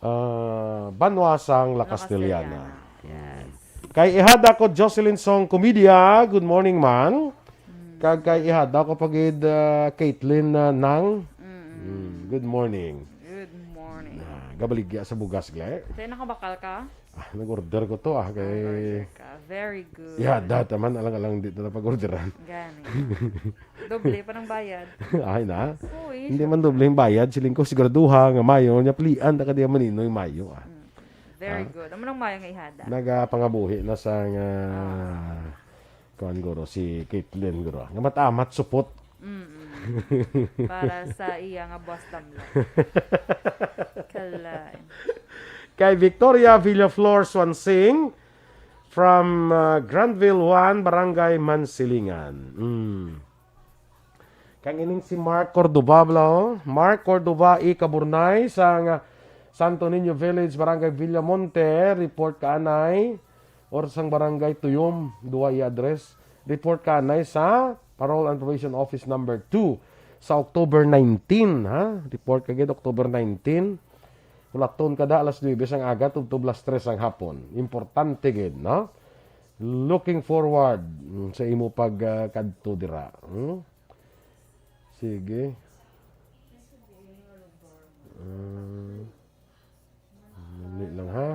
ah, banwa sang La La Castellana. Castellana. Yes. Kay ihada ko Jocelyn Song Comedia, good morning, man. Mm. Kag kay ihada ko pa gid, ah, Caitlyn, ah, Nang. Mm. Mm, good morning. Good morning. Ah, gabaligya sa bugas, gle. Kaya nakabakal ka? Ah, nag-order ko to, ah, kay Nag-order ka. Very good. Yada, taman, alang-alang di na pag-orderan. Gani. Doble pa ng bayad. Ay na. Uy, Hindi man doble ang bayad, siling ko, siguraduha nga mayo, nya pilian, na ka di maninoy mayo, ah. Mm. Very Ah. good. Amo nang mayo nga ihada. Nagapangabuhi na sa nga, Ah. kuan, guro, si Caitlyn, guro. Nga matamat supot. Mm-mm. Para sa iya nga buwas damlo. Kalain. Kay Victoria Villaflor Swansing from, uh, Granville one, Barangay Mansilingan. Mm. Kang ining si Mark Cordova, bala, oh. Mark Cordova E. Caburnay sang Santo Niño Village, Barangay Villamonte, report ka anay. Or sang Barangay Tuyom, duha iya address. Report ka anay sa Parole and Probation Office number two sa October nineteen, ha? Report ka gid October nineteen. Hulaton ka da alas nuebe sang aga tubtob alas tres sang hapon. Importante gid, no? Looking forward, mm, sa imo pag, ah, kadto dira. Hmm? Sige. Ah. Dali lang, ha?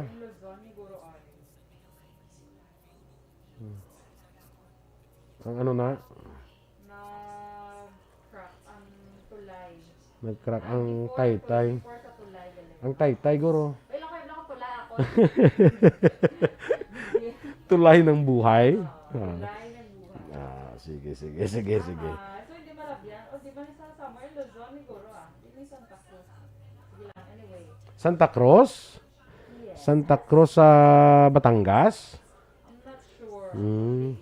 Hmm. Ang ano na? Nag-crack ang tulay. Nag-crack ang taytay. Ang taytay, guro. Ay, lang kayo, lang tulay ako. Tulay ng buhay? Oo, Ah. tulay ng buhay. Ah, sige, sige, sige, sige. Ah, so hindi marabyan. O, di ba sa Samar, Luzon, siguro, ah? Di may Santa Cruz. Sige lang, anyway. Santa Cruz? Yes. Santa Cruz sa Batangas? I'm not sure. Mm.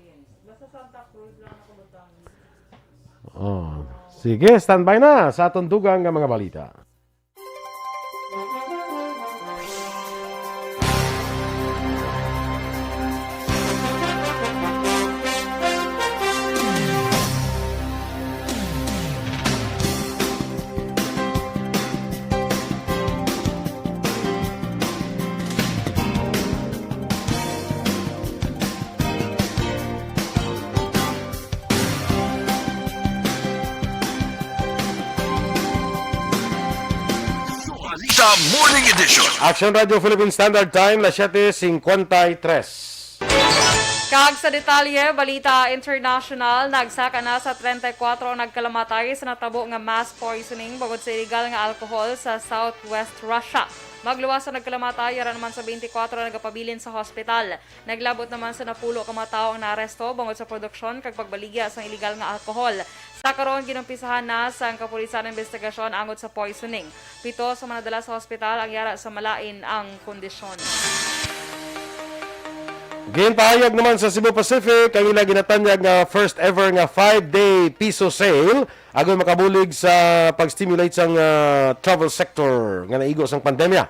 Basta Santa Cruz lang ako, Batangas. Oh. Sige, standby na sa aton dugang nga mga balita. Sa Morning Edition. Action Radio Philippine Standard Time, las siete cincuenta y tres. Kag sa detalye, balita international, nagsaka na sa treinta y cuatro ang nagkalamatay sa natabo nga mass poisoning bangod sa iligal nga alcohol sa Southwest Russia. Magluwas sa nagkalamatay, yara naman sa twenty-four ang nagapabilin sa hospital. Naglabot naman sa napulo ka mga tawo ang naaresto bangod sa produksyon kag pagbaligya sang iligal nga alcohol. Sa karon, ginumpisahan na sang kapulisan ang investigasyon angot sa poisoning. Pito sa mga nadala sa hospital ang yara sa malain ang kondisyon. Ginpahayag naman sa Cebu Pacific ang ila ginatanyag nga first ever nga five-day piso sale agon makabulig sa pag-stimulate sang, ah, travel sector nga naigo sang pandemya.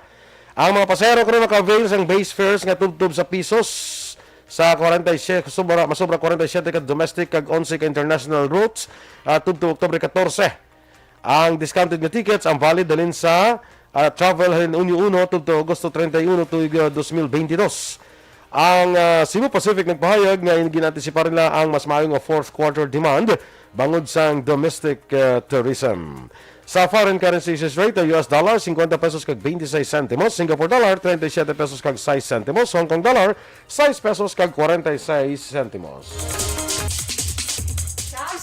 Ang mga pasahero karon maka-avail sang base fares nga tubtob sa pisos sa kwarenta y siete, sobra, masobra kwarenta y siete ka domestic kag onse ka international routes, ah, tubtob Oktubre katorse. Ang discounted nga tickets ang valid halin sa, ah, travel halin Hunyo uno tubtob Agosto treinta y uno tuig, ah, dos mil beintidos. Ang, ah, Cebu Pacific nagpahayag nga in-, gin-antisipar nila ang mas maayo nga fourth quarter demand bangod sang domestic, ah, tourism. Sa foreign currency exchange rate, ang U S dollar, cincuenta pesos kag veintiséis centimos, Singapore dollar, treinta y siete pesos kag sais centimos, Hong Kong dollar, sais pesos kag kwarenta y seis sentimos.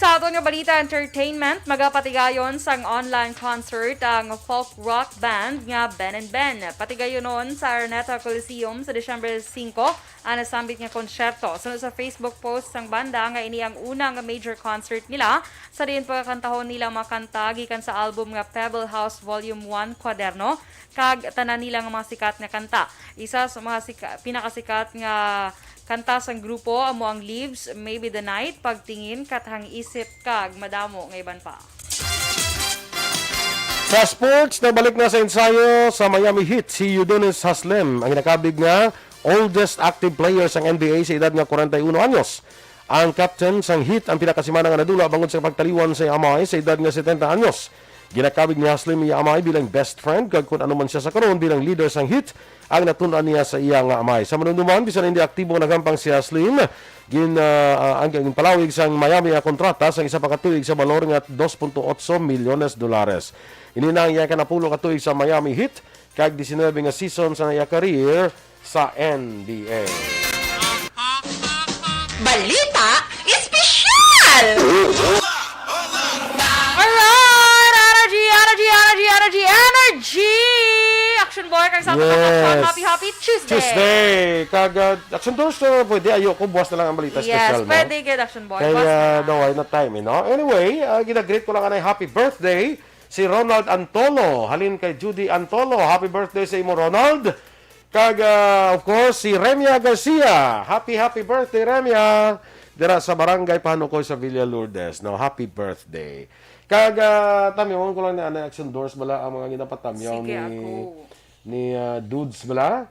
Sa aton nga balita, entertainment, magapatigayon sang online concert ang folk rock band nga Ben and Ben. Patigayonon sa Araneta Coliseum sa Disyembre singko ang nasambit nga konsyerto. Suno sa Facebook post sang banda nga ini ang una nga major concert nila, sa diin pagakantahon nila ang mga kanta gikan sa album nga Pebble House Volume one Kwaderno, kag tanan nila nga mga sikat nga kanta. Isa sa mga sika-, pinakasikat nga kanta sang grupo amo ang Leaves, Maybe the Night, Pagtingin, Kathang Isip, kag madamo nga iban pa. Sa sports, nagbalik na sa ensayo sa Miami Heat si Udonis Haslem, ang ginakabig nga oldest active player sang N B A sa edad nga kwarenta y uno anyos. Ang captain sang Heat ang pinakasimana nga nadula bangod sa pagtaliwan sa iya amay sa edad nga setenta anyos. Ginakabig ni Haslem iya amay bilang best friend kag kun ano man siya sa karon bilang leader sang Heat ang natun-an niya sa iya nga amay. Sa manumduman, bisan hindi aktibo nga naghampang si Haslem, gin, ah, ah, ang ginpalawig sang Miami ang kontrata sang isa pa ka tuig sa balor nga dos punto otso milyones dolares. Ini na ang iya kanapulo ka tuig sa Miami Heat kag diecinuebe nga season sa iya career sa N B A. Balita Espesyal! Alright! Energy, energy, energy, energy, energy! Action Boy, kag sa mga Yes. action. Happy, happy Tuesday! Tuesday! Kag, ah, Action Doors, uh, pwede, ayoko, buwas na lang ang balita Yes, espesyal, no? pwede gid, Action Boy. Kaya, Buwas na lang. daw, why not time, eh, no? Anyway, ah, ginagreet ko lang anay happy birthday si Ronald Antolo, halin kay Judy Antolo. Happy birthday sa imo, Ronald! Kag, ah, of course, si Remia Garcia. Happy, happy birthday, Remia! Dira sa Barangay Pahanukoy sa Villa Lourdes, no? Happy birthday. Kag, ah, tamyawon ko lang ni anay Action Doors bala ang mga ginapatamyaw Sige, ni, ako. ni, ah, Dudes bala.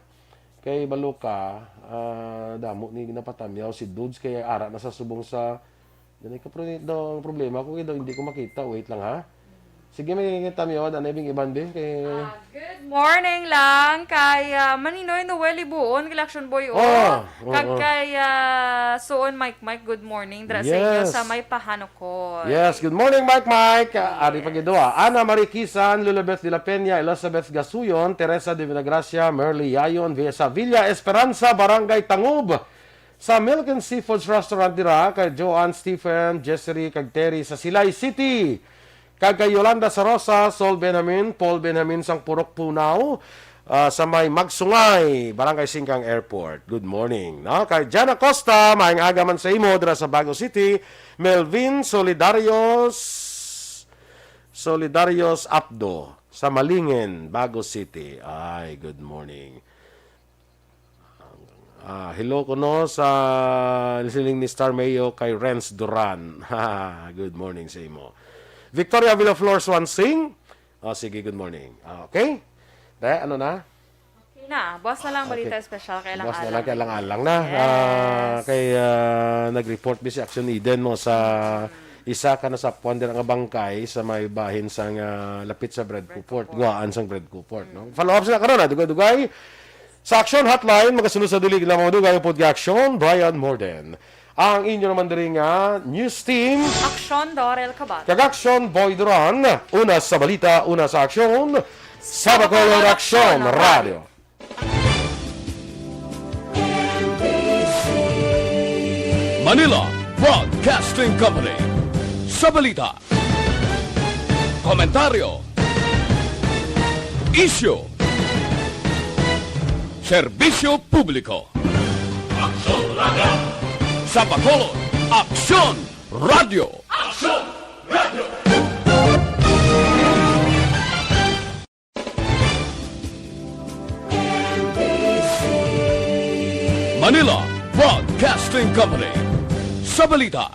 Kay balo ka, ah, damo ni ginapatamyaw si Dudes kay ara na sa subong sa Ganay ka, pero daw ang problema ko kay daw hindi ko makita. Wait lang, ha. Sige, may tamyaw, anay bing iban, be, kay Ah, good morning lang kay, ah, Maninoy Noel Ibuon, kay Action Boy, oh. Oh, Kag oo. kay, ah, Suon Mike Mike, good morning. Dra sa inyo Yes. sa may Pahanukoy. Yes, good morning, Mike Mike. Ah, ari pa Yes. gid, ah. Ana Marie Kisan, Lulabeth de la Peña, Elizabeth Gasuyon, Teresa de Vinagracia, Merly Yayon, Villa, sa Villa Esperanza, Barangay Tangub. Sa Milk and Seafoods Restaurant dira kay Joanne, Stephen, Jessery, kag Terry sa Silay City. Kag kay Yolanda Sarosa, Sol Benjamin, Paul Benjamin sang Purok Punaw, ah, sa may Magsungay, Barangay Singkang Airport. Good morning, no? Kay Jan Acosta, maayong aga man sa imo dira sa Bago City. Melvin Solidarios, Solidarios Apdo sa Malingen, Bago City. Ay, good morning. Ah, hello kuno sa siling ni Star Mayo kay Renz Duran. Good morning sa imo. Victoria Villaflor Swansing. Oh, sige, good morning. Ah, okay? Dahil ano na? Okay na. Buwas na lang Okay. balita espesyal. Kailang Buwas na lang, alang. kailang alang na. Yes. Ah, kay, ah, nag-report mi si Action Eden mo sa isa ka nasapuan dira nga bangkay sa may bahin sang, ah, lapit sa Bread Bread Cuport, Cuport. guwaan sang Bread Cuport, no? Follow up sila karon, ah, dugay-dugay. Sa Action Hotline, magasunod sa dili lamang madugay ang pod kay Action, Brian Morden. Ang inyo naman diri nga news team. Action, Dorel Cabat. Kag Action, Boy Duran. Una sa balita, una sa aksyon. Sa Bacolod Action Radio. Manila Broadcasting Company. Sa balita, komentaryo, isyu, serbisyo publiko. Aksyon Radio. Sa Bacolod, Aksyon Radio. Aksyon Radio. Manila, Broadcasting Company. Sa balita,